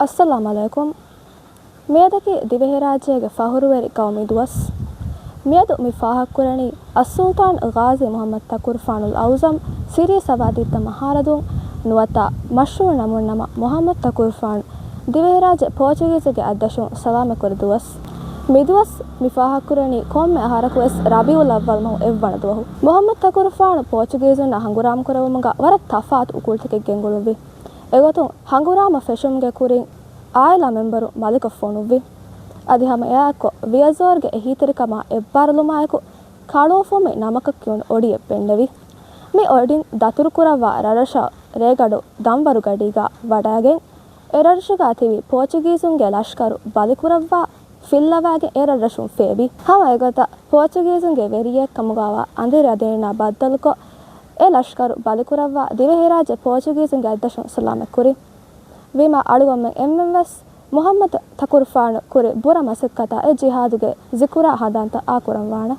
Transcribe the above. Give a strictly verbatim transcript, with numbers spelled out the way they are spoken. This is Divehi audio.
އައްސަލާމް ޢަލައިކުމް. މިއަދަކީ ދިވެހިރާއްޖޭގެ ފަހުރުވެރި ޤައުމީ ދުވަސް. މިއަދު މި ފާހަގަކުރަނީ އައްސުލްޠާން ޣާޒީ މުޙައްމަދު ތަކުރުފާނުލް އަޢުޒަމް ސިރީ ސަވާދީއްތަ މަހާރަދޫން ނުވަތަ މަޝްހޫރު ނަމުން ނަމަ މުޙައްމަދު ތަކުރުފާނު ދިވެހިރާއްޖެ ޕޯޗުގީޒުންގެ އަތްދަށުން ސަލާމަތްކުރި ދުވަސް. މިދުވަސް މި ފާހަގަކުރަނީ ކޮންމެ އަހަރަކުވެސް ރަބީޢުލް އައްވަލް މަހު އެއްވަނަ ދުވަހު. މުޙައްމަދު ތަކުރުފާނު ޕޯޗުގީޒުންނާ ހަނގުރާމަކުރެއްވުމުގަ ވަރަށް ތަފާތު އުކުޅުތަކެއް ގެންގުޅުއްވި. އެގޮތުން ހަނގުރާމަ ފެށުމުގެ ކުރިން އާއިލާ މެމްބަރު މަލިކަށް ފޮނުއްވި. އަދި ހަމަ އެއާއެއްކޮށް ވިޔަޒޯރުގެ އެހީތެރިކަމާ އެއްބާރުލުމާއެކު ކަޅޯފުމި ނަމަކަށް ކިޔުނު އޮޑިއެއް ބެންނެވި. މި އޮޑިން ދަތުރުކުރައްވާ ރަށްރަށަށް ރޭގަނޑު ދަންވަރު ގަޑީގަ ވަޑައިގެން، އެ ރަށްރަށުގަ ތިބި ޕޯޗުގީޒުންގެ ލަޝްކަރު ބަލިކުރައްވާ ފިއްލަވައިގެން އެ ރަށްރަށުން ފޭބި. ހަމަ އެގޮތަށް ޕޯޗުގީޒުންގެ ވެރިއެއްކަމުގަވާ އަނދިރި އަދިންނާ ބައްދަލުކޮށް، އެ ލަޝްކަރު ބަލިކުރައްވާ ދިވެހިރާއްޖެ ޕޯޗުގީޒުންގެ އަތްދަށުން ސަލާމަތްކުރި. ވީމާ އަޅުގަނޑުމެން އެންމެންވެސް މުޙައްމަދު ތަކުރުފާނު ކުރި ބުރަ މަސައްކަތާ އެ ޖިހާދުގެ ޒިކުރާ ހަނދާންތައް އާކުރަންވާނެ.